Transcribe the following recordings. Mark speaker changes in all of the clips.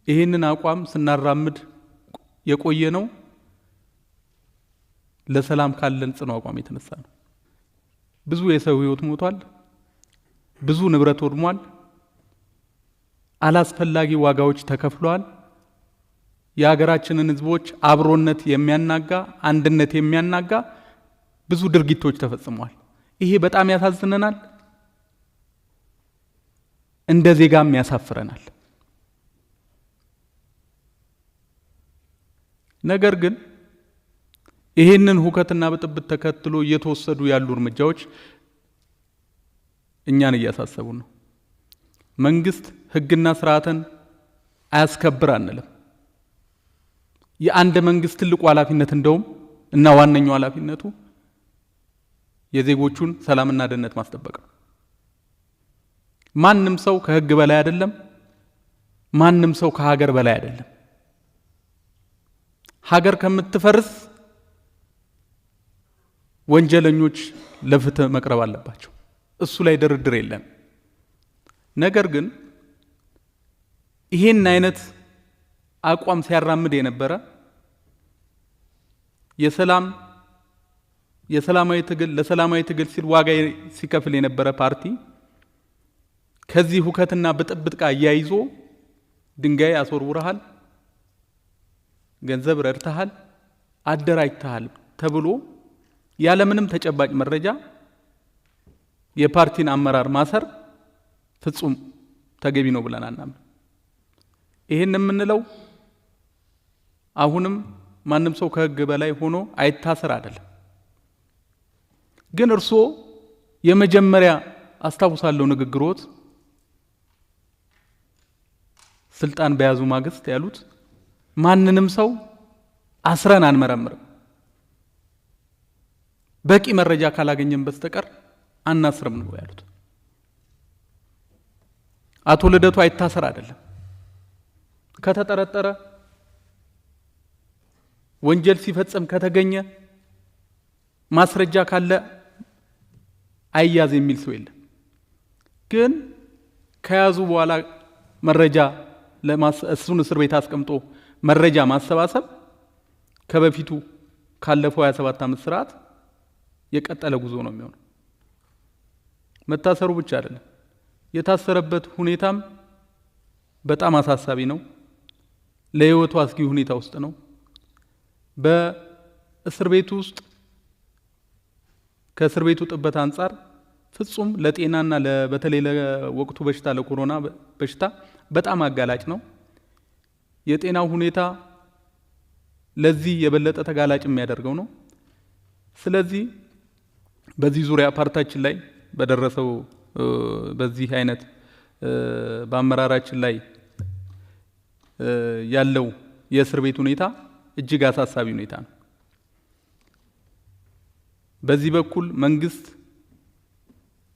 Speaker 1: ይህንን አቋም ስናራምድ የቆየ ነው ለሰላም ካለን ጽኑ አቋም የተነሳ ነው። ብዙ የሰው ሕይወት ሞቷል። ብዙ ንብረት ወድሟል። አላስፈላጊ ዋጋዎች ተከፍለዋል። የሀገራችንን ሕዝቦች አብሮነት የሚያናጋ፣ አንድነት የሚያናጋ ብዙ ድርጊቶች ተፈጽመዋል። ይሄ በጣም ያሳዝነናል፣ እንደ ዜጋም ያሳፍረናል። ነገር ግን ይህንን ሁከትና ብጥብጥ ተከትሎ እየተወሰዱ ያሉ እርምጃዎች እኛን እያሳሰቡ ነው። መንግስት ህግና ስርዓትን አያስከብር አንልም። የአንድ መንግስት ትልቁ ኃላፊነት እንደውም እና ዋነኛው ኃላፊነቱ የዜጎቹን ሰላምና ደህንነት ማስጠበቅ ነው። ማንም ሰው ከህግ በላይ አይደለም። ማንም ሰው ከሀገር በላይ አይደለም። ሀገር ከምትፈርስ ወንጀለኞች ለፍትህ መቅረብ አለባቸው። እሱ ላይ ድርድር የለም። ነገር ግን ይሄን አይነት አቋም ሲያራምድ የነበረ የሰላም የሰላማዊ ትግል ለሰላማዊ ትግል ሲል ዋጋ ሲከፍል የነበረ ፓርቲ ከዚህ ሁከትና ብጥብጥ ጋር አያይዞ ድንጋይ አስወርውረሃል፣ ገንዘብ ረድተሃል፣ አደራጅተሃል ተብሎ ያለምንም ተጨባጭ መረጃ የፓርቲን አመራር ማሰር ፍጹም ተገቢ ነው ብለን አናምን። ይሄን የምንለው አሁንም ማንም ሰው ከህግ በላይ ሆኖ አይታሰር አይደለም። ግን እርስዎ የመጀመሪያ አስታውሳለሁ ንግግሮት ስልጣን በያዙ ማግስት ያሉት ማንንም ሰው አስረን አንመረምርም፣ በቂ መረጃ ካላገኘን በስተቀር አናስርም ነው ያሉት። አቶ ልደቱ አይታሰር አይደለም፣ ከተጠረጠረ ወንጀል ሲፈጽም ከተገኘ ማስረጃ ካለ አይያዝ የሚል ሰው የለም። ግን ከያዙ በኋላ መረጃ እሱን እስር ቤት አስቀምጦ መረጃ ማሰባሰብ ከበፊቱ ካለፈው 27 ዓመት ስርዓት የቀጠለ ጉዞ ነው የሚሆነው። መታሰሩ ብቻ አይደለም፣ የታሰረበት ሁኔታም በጣም አሳሳቢ ነው። ለህይወቱ አስጊ ሁኔታ ውስጥ ነው። በእስር ቤቱ ውስጥ ከእስር ቤቱ ጥበት አንጻር ፍጹም ለጤናና በተለይ ለወቅቱ በሽታ ለኮሮና በሽታ በጣም አጋላጭ ነው። የጤናው ሁኔታ ለዚህ የበለጠ ተጋላጭ የሚያደርገው ነው። ስለዚህ በዚህ ዙሪያ ፓርቲያችን ላይ በደረሰው በዚህ አይነት በአመራራችን ላይ ያለው የእስር ቤት ሁኔታ እጅግ አሳሳቢ ሁኔታ ነው። በዚህ በኩል መንግስት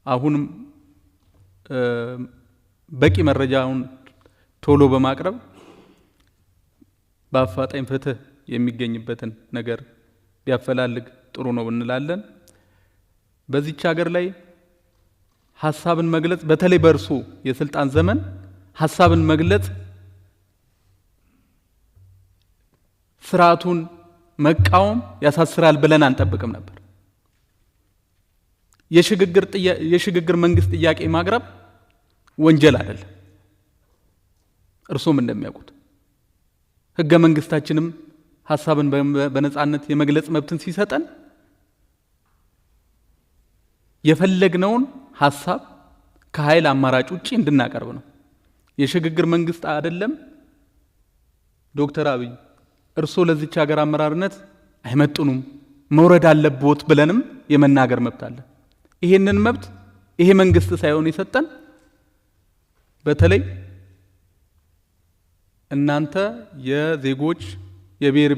Speaker 1: አሁንም በቂ መረጃውን ቶሎ በማቅረብ በአፋጣኝ ፍትህ የሚገኝበትን ነገር ቢያፈላልግ ጥሩ ነው እንላለን። በዚች ሀገር ላይ ሀሳብን መግለጽ በተለይ በእርሱ የስልጣን ዘመን ሀሳብን መግለጽ ስርዓቱን መቃወም ያሳስራል ብለን አንጠብቅም ነበር። የሽግግር መንግስት ጥያቄ ማቅረብ ወንጀል አይደለም። እርሶም እንደሚያውቁት ህገ መንግስታችንም ሀሳብን በነጻነት የመግለጽ መብትን ሲሰጠን የፈለግነውን ሀሳብ ከኃይል አማራጭ ውጪ እንድናቀርብ ነው። የሽግግር መንግስት አይደለም ዶክተር አብይ እርሶ ለዚች ሀገር አመራርነት አይመጥኑም፣ መውረድ አለብዎት ብለንም የመናገር መብት አለ። ይሄንን መብት ይሄ መንግስት ሳይሆን የሰጠን በተለይ እናንተ የዜጎች የብሔር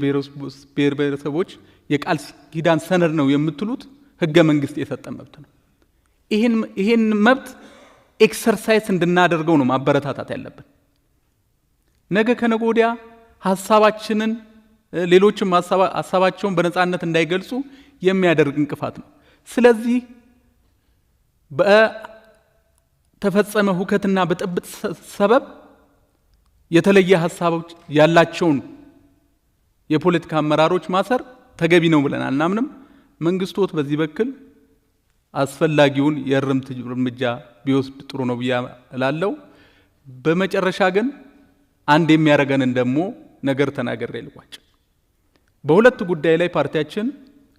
Speaker 1: ብሔረሰቦች የቃል ኪዳን ሰነድ ነው የምትሉት ህገ መንግስት የሰጠን መብት ነው። ይሄን መብት exercise እንድናደርገው ነው ማበረታታት ያለብን። ነገ ከነገ ወዲያ ሀሳባችንን ሌሎችም ሀሳባቸውን በነጻነት እንዳይገልጹ የሚያደርግ እንቅፋት ነው። ስለዚህ በተፈጸመ ሁከትና ብጥብጥ ሰበብ የተለየ ሀሳቦች ያላቸውን የፖለቲካ አመራሮች ማሰር ተገቢ ነው ብለን አናምንም። መንግስቶት በዚህ በኩል አስፈላጊውን የእርምት እርምጃ ቢወስድ ጥሩ ነው ብዬ እላለሁ። በመጨረሻ ግን አንድ የሚያደርገንን ደግሞ ነገር ተናግሬ ልቋጭ። በሁለት ጉዳይ ላይ ፓርቲያችን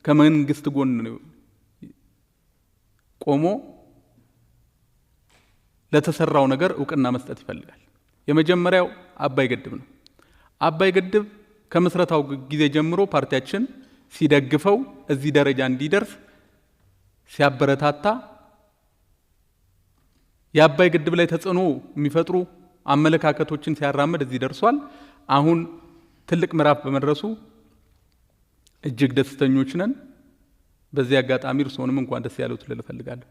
Speaker 1: ከመንግስት ጎን ቆሞ ለተሰራው ነገር እውቅና መስጠት ይፈልጋል። የመጀመሪያው አባይ ግድብ ነው። አባይ ግድብ ከምስረታው ጊዜ ጀምሮ ፓርቲያችን ሲደግፈው፣ እዚህ ደረጃ እንዲደርስ ሲያበረታታ፣ የአባይ ግድብ ላይ ተጽዕኖ የሚፈጥሩ አመለካከቶችን ሲያራምድ እዚህ ደርሷል። አሁን ትልቅ ምዕራፍ በመድረሱ እጅግ ደስተኞች ነን። በዚህ አጋጣሚ እርስዎንም እንኳን ደስ ያሉት ልል እፈልጋለሁ።